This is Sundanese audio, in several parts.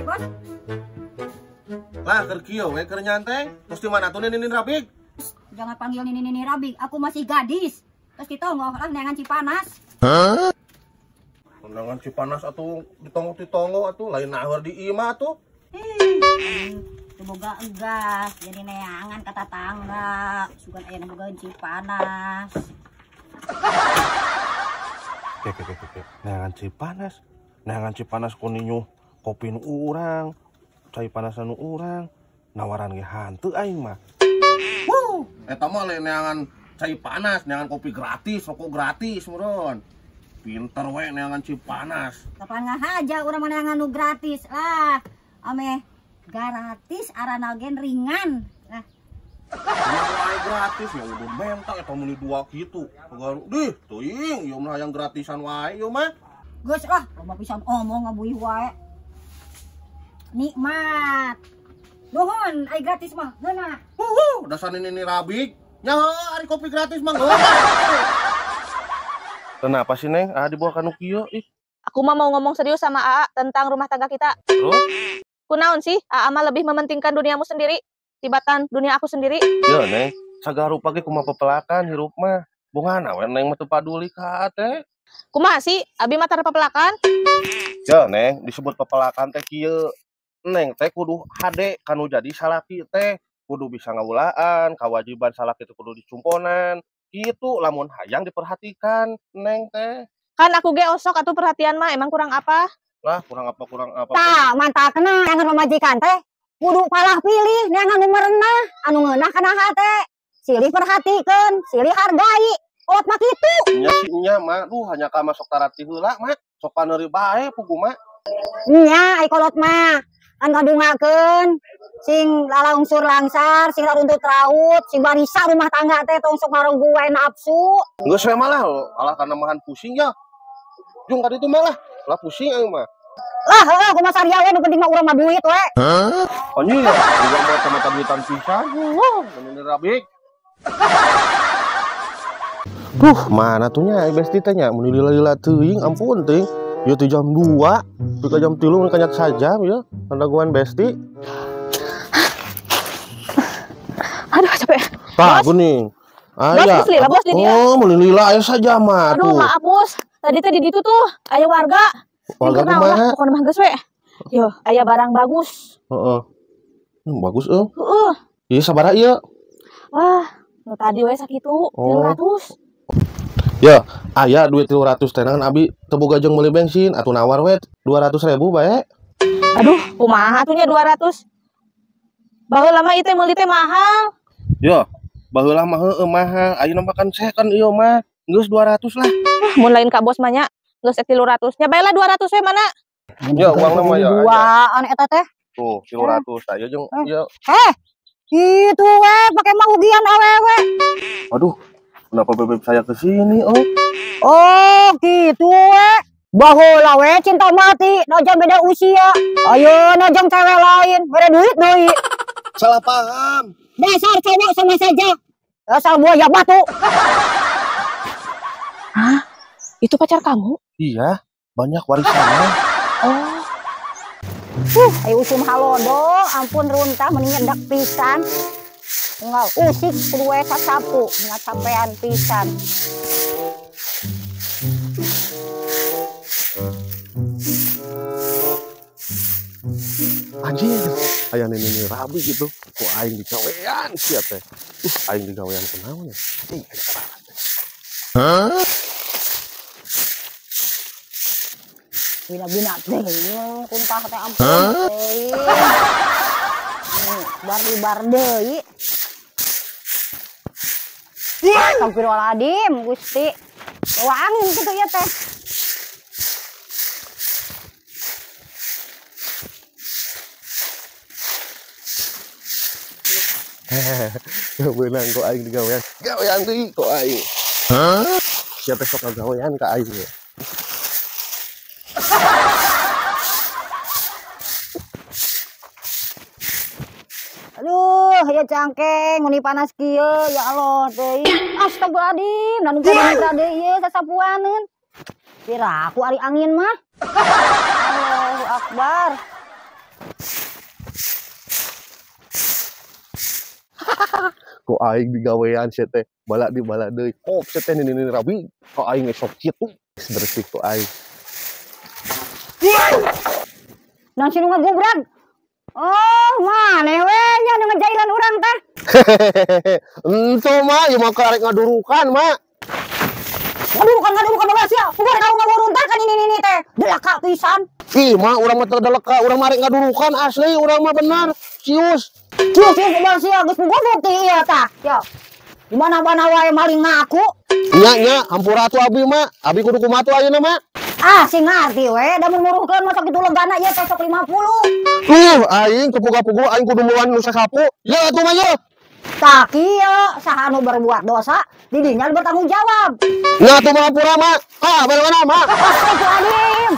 Bos. Lah keur kieu we keur nyantai. Terus di mana tuh Nini Rabig? Jangan panggil Nini Rabig, aku masih gadis. Terus ditonggo lah neangan Cipanas. Hah? Neangan Cipanas atuh ditonggo-ditonggo atuh lain naheur di imah atuh. Teu boga gas, jadi neangan ka tatangga. Sugan aya nu bogaeun Cipanas. Oke. Neangan Cipanas. Neangan Cipanas ku ninyuh kopi nu urang, cai panas nu urang, nawaran ge hanteu aing mah. Wuh, eta mah lain neangan cai panas, neangan kopi gratis, rokok gratis meureun. Pinter we neangan Cipanas. Kapan ngahaja urang mah neangan nu gratis lah. Ameh gratis arana gen ringan. Lah. Wae gratis ya udah mentak eta meuli dua kitu. Dih, teuing ieu mah hayang gratisan wae ieu mah. Geus lah, loba pisan omong ngabuih wae. Nikmat. Nuhun, ai gratis mah ngeunah. Huhu, dasar Nini Rabig. Nya ari kopi gratis mah ngeunah. Kenapa sih Neng? Ah dibawa ka nu kieu ih. Aku mah mau ngomong serius sama AA tentang rumah tangga kita. Terus? Kunaon sih? AA mah lebih mementingkan duniamu sendiri tibatan dunia aku sendiri. Yo Neng, sagala rupa ge kumaha pepelakan hirup mah. Bungana we Neng mah teu paduli ka AA teh. Kumaha sih? Abi mah tara pepelakan. Yo Neng, disebut pepelakan teh kieu. Neng teh kudu hade kanu jadi salaki teh, kudu bisa ngawulaan, kewajiban salaki teh kudu dicumponan. Kitu lamun hayang diperhatikan Neng teh. Kan aku ge osok atuh perhatian mah, emang kurang apa? Lah, kurang apa? Tah, mantakna neangan pamajikan teh. Kudu palah pilih neangan nu merenah, anu ngeunah kana hate. Silih perhatikeun, silih hargai. Kolot mah kitu. Nya si nya mah, duh hanya ka masuk tarati heula mah. Sok paneuri bae pugu mah. Nya ai kolot mah. Kan ngadungakeun sing lalaungsur langsar, sing laruntut raut, sing barisa rumah tangga teh tong sok ngarenggu wae nafsu. Geus we malah alah kana mahan pusing ya. Jung ka ditu malah, lah pusing aing mah. Lah heuh kumaha saria we nu penting mah urang mah duit we. Hah? Anjing ya, urang mah mata duitan pisan. Wuh, Nini Rabig. Duh, mana tuh nya besti teh nya mun lila-lila teuing ampun teuing. Ieu teh jam 2, tepi ka jam 3 mun kanyak sajam ieu kadaguan besti. Aduh capek. Tah geuning. Aya. Bos, lila, bos, di dia. Oh, meuli lila aya sajam mah Aduh, tuh. maaf bos. Tadi teh di ditu tuh aya warga. Warga kumaha? Pokona mah geus we. Yo, aya barang bagus. Heeh. Bagus euy. Heeh. Ieu sabaraha ieu? Wah, nu tadi we sakitu, 300. Ya, aya duit 300 teh naon abi teu boga jeung meuli bensin atuh nawar we 200.000 bae. Aduh, kumaha atuh nya 200? Baheula mah ieu teh meuli teh mahal. Yo, baheula mah heueuh mahal. Ayeuna mah kan second ieu mah. Geus 200 lah. Wah, mun lain ka bos mah nya geus 300. Nya bae lah 200 we mana? Ya, uangna mah ya. Duaan eta teh. Tuh, 300 aya jeung ieu. Kitu we pake mah ugian awewe. Aduh, kenapa bebek saya ke sini, oh? Oh, gitu we. Baheula we cinta mati, najan beda usia. Ayeuna jeung cewek lain, beda duit deui. Salah paham. Dasar cowok sama saja. Asal buaya batu. Hah? Itu pacar kamu? Iya, banyak warisannya. Oh. Ayo usum halodo, ampun runtah mending nyedak pisan. Unggal usik kudu we sasapu, ngacapean pisan. Anjir, aya Nini Rabi gitu. Kok aing digawean sia teh. Aing digawean kunaon ya? Anjing, aing salah teh. Hah? Bina-bina teh, kuntah teh ampun teuing. Bar-bar deui. Astagfirullahaladzim, Gusti. Bawa angin kitu ieu teh. Beunang kok aing digawean. Gawean deui kok aing. Hah? Sia teh sok ngagawean ka aing ya. Aduh, ya cangkeng, meni panas kieu, ya Allah teuing. Astagfirullahaladzim, dan mitra deui ieu sasapuaneun. Piraku ari angin mah. Allahu Akbar. Ku aing digawean sia teh, bala di bala deui. Kop sia teh nini rabi, ka aing sok kitu. Bersih ku aing. Nang sinu ngagubrag. Oh, maneh we nya nu ngejailan urang teh. Ento mah ieu mah karek ngadurukan, Mak. Ngadurukan bae sia. Puguh rek ngawuruntar kan ini teh. Delaka pisan. Ih, mah urang mah teu deleka, urang mah rek ngadurukan asli, urang mah benar. Cius. Cius bae sia geus gobok teh ieu tah. Yo. Di mana-mana wae maling ngaku. Nya nya, hampura atuh abi mah. Abi kudu kumaha tuh ayeuna mah? Ah, sing ngarti we, da mun muruhkeun mah sok kitu legana ieu teh sok 50. Aing kepuga-pugu aing kudu muluan nu sasapu. Ya atuh mah ye. Tah kieu saha anu berbuat dosa, didinya bertanggung jawab. Nya atuh mah hampura mah. Ah, bagaimana mah? Astagfirullahaladzim.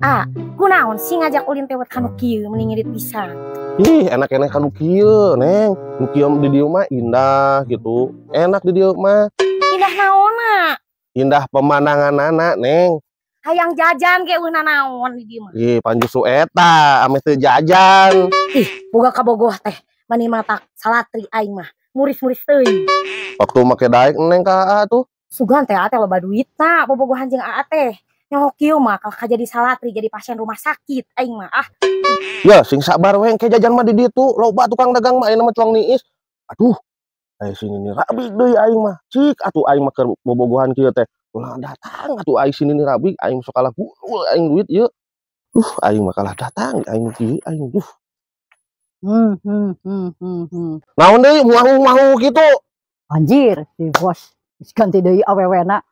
Ah, kunaon sih ngajak ulin teh ka nu kieu mending ngirit pisan. Ih, enak-enak ka nu kieu, Neng. Nu kieu di dieu mah indah gitu. Enak di dieu mah. Indah naonna? Indah pemandanganana, Neng. Hayang jajan ge eueuh nanaon di dieu mah. Ih, panjusu eta ame teu jajan. Ih, boga kabogoh teh mani matak salatri aing mah. Muris-muris teuing. Waktu make daek Neng ka aa tuh. Sugan teh aa teh loba duitna, bobogohan jeung aa teh. Nyaho kieu mah kalah jadi salatri jadi pasien rumah sakit aing mah ah. Ya sing sabar we engke jajan mah di ditu, loba tukang dagang mah ayeuna mah cuang niis. Aduh, aya sini nih rabi deui aing mah. Cik atuh aing mah keur bobogohan kieu teh. Ulah datang atuh aing sini nih rabi, aing sok kalah gulul aing duit ieu. Aing mah kalah datang aing kieu aing duh. Naon deui muahu-muahu kitu? Anjir, si bos geus ganti deui awewena.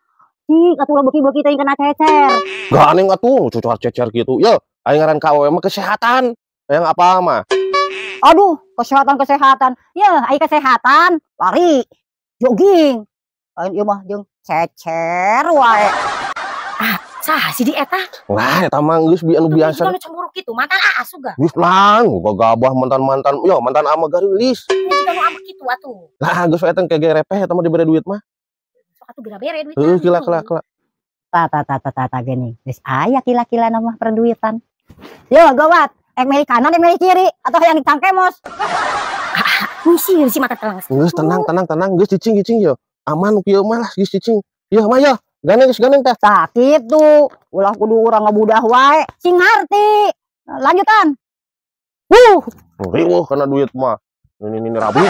Cik atuh lah beuki-beuki teh kena cecer. Gandeng atuh cucuar cecer kitu. Ye, aing ngaran ka awewe mah kesehatan. Hayang apa mah? Aduh, kesehatan-kesehatan. Ye, aing kesehatan, lari, jogging. Aing ieu mah jeung cecer wae. Ah, saha sih di eta? Lah, eta mah geus bi anu biasa. Anu cemburu kitu, mantan aa suga. Geus lah, gagabah mantan-mantan. Yo, mantan ama garilis. Ini juga nu ama kitu atuh. Lah, geus eta engke ge repeh eta mah dibere duit mah. Atuh geura bere duit. Heuh, kila kila kila. Ta ta ta ta ta gini. Geus aya kila-kila na mah perduitan. Yo, gawat. Ek milih kanan, ek milih kiri atau hayang ditangkemos. Ngusir si mata telang. Geus tenang tenang tenang, geus cicing-cicing yo. Aman nu kieu mah lah geus cicing. Yeuh mah yo, gandeng geus gandeng teh. Tah kitu, ulah kudu urang ngabudah wae, sing ngarti. Lanjutan. Riweuh kana duit mah. Ini rabi.